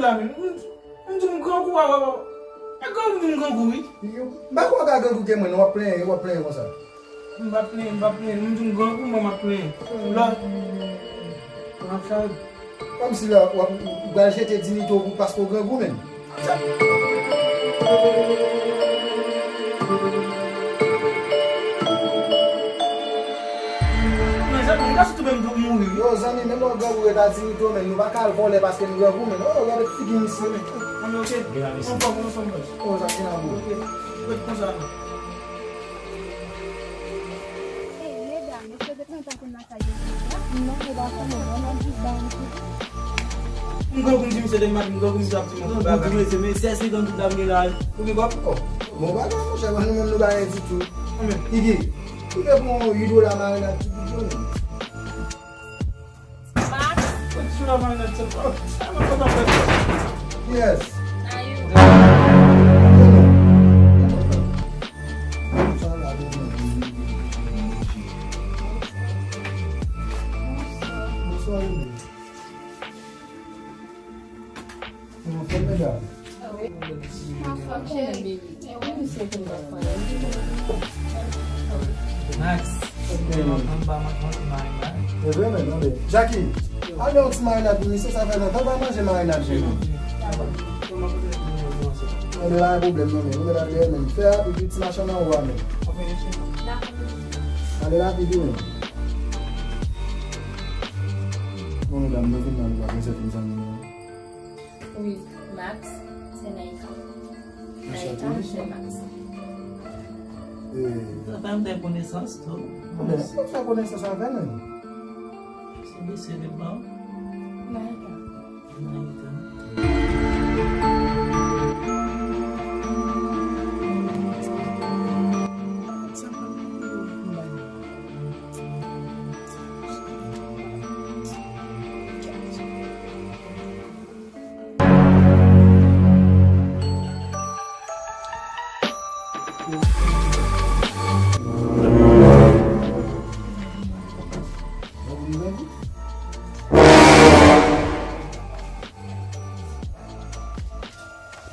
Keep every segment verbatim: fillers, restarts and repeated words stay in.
la menm. M, m di m grangou, wa, wa, wa. E grangou m di m grangou, wi. M pa kwè w ka grangou ke mwen, non, w ap plenyen, w ap plenyen konsa. M pa plenyen, m pa plenyen. M di m grangou, mwen, m ap plenyen. Lò. Kòmsi la, w ap, ou pral jete dinyite w pou paske w grangou menm. Men zanmi, m ka sot ou menm tou mouri. Yo, zanmi, menm lè w grangou, rete a dinyite w menm. Nou pa ka al vòlè paske n grangou menm. Oh, gade figi misye. Anben, ok. Anfòm, anfòm, bòs. Oh, sa gen la, bro. Ok. Ret konsa, non. Ey, medam, mesye, depi lontan konn nan kay yo konsa? Non, yo pa konnen, non, nan jis ba yon ti. M grangou, m di misye demen, m grangou, misye ap di m yon bagay. Mesye, men sèl senkant goud la m gen la. Ou gen kòb? Oh, bon bagay, monchè, nou menm nou pa gen ditou. Anben. Kiki, ou te pran yon uit dola marinad ti pit yo menm. Max. Ou ti la marinad sèl. Oh, sa mwen kontan fè. Yes. Ayou. Bonsoir, Lili. Kòman fè, medam? Anfòm, cheri. Max, anba mwen pran ti marinad. E vre, men, tande. Jackie, al yon ti marinad pou misye, sa fè lontan pa manje marinad, cheri. Anben, pa gen pwoblèm, non, men. Ou mèt al dèyè, men. Fè rapid, wi, ti machann anwo a, men. Ale rapid, wi, men. Bon, medam, nou vin la, nou pa gen sèt mezanmi, non. Wi, Max, se Naïka. Naïka, se Max. Sa fè m fè konesans tou. Anben, ou fè konesans avè l menm? Se mesye li ban. Naïka. Naïka.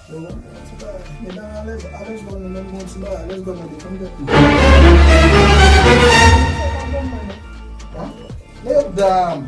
Yo, bon, ti bagay. Medam, alèz, alèz, bon, nou menm, bon, ti bagay, alèz, bon, mande, fanm tèt nou. Hein? Medam!